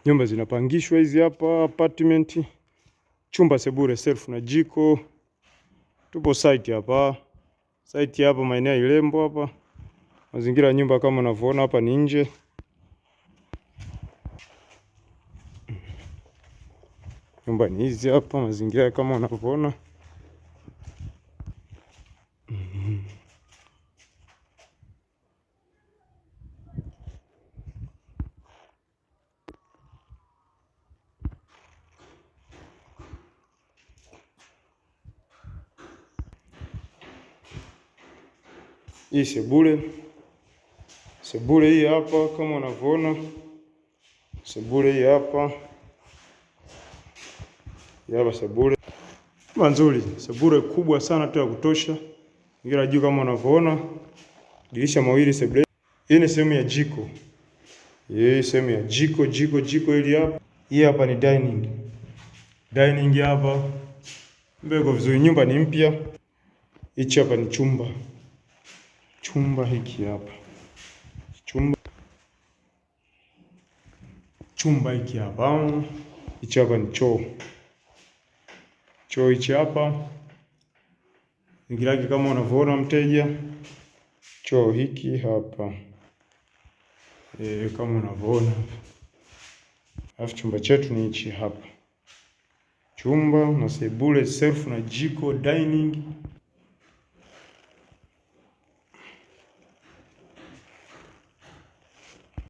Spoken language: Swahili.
Nyumba zinapangishwa hizi hapa, apartment, chumba sebule, self na jiko. Tupo site hapa, site hapa maeneo ya Ilembo hapa. Mazingira ya nyumba kama unavyoona hapa ni nje. Nyumba ni hizi hapa, mazingira kama unavyoona. Hii sebule, sebule hii hapa kama unavyoona, sebule hii hapa, hii hapa sebule nzuri, sebule kubwa sana tu ya kutosha. Ingira juu kama unavyoona, dirisha mawili sebule. Hii ni sehemu ya jiko, hii sehemu ya jiko, jiko, jiko hili hapa. Hii hapa ni dining, dining hapa mbeko vizuri, nyumba ni mpya. Hichi hapa ni chumba, chumba hiki hapa chumba, chumba hiki hapa. Hichi hapa ni choo, choo hichi hapa ingilaki kama unavyoona mteja, choo hiki hapa e, kama unavyoona. Alafu chumba chetu ni hichi hapa, chumba na sebule, self na jiko, dining.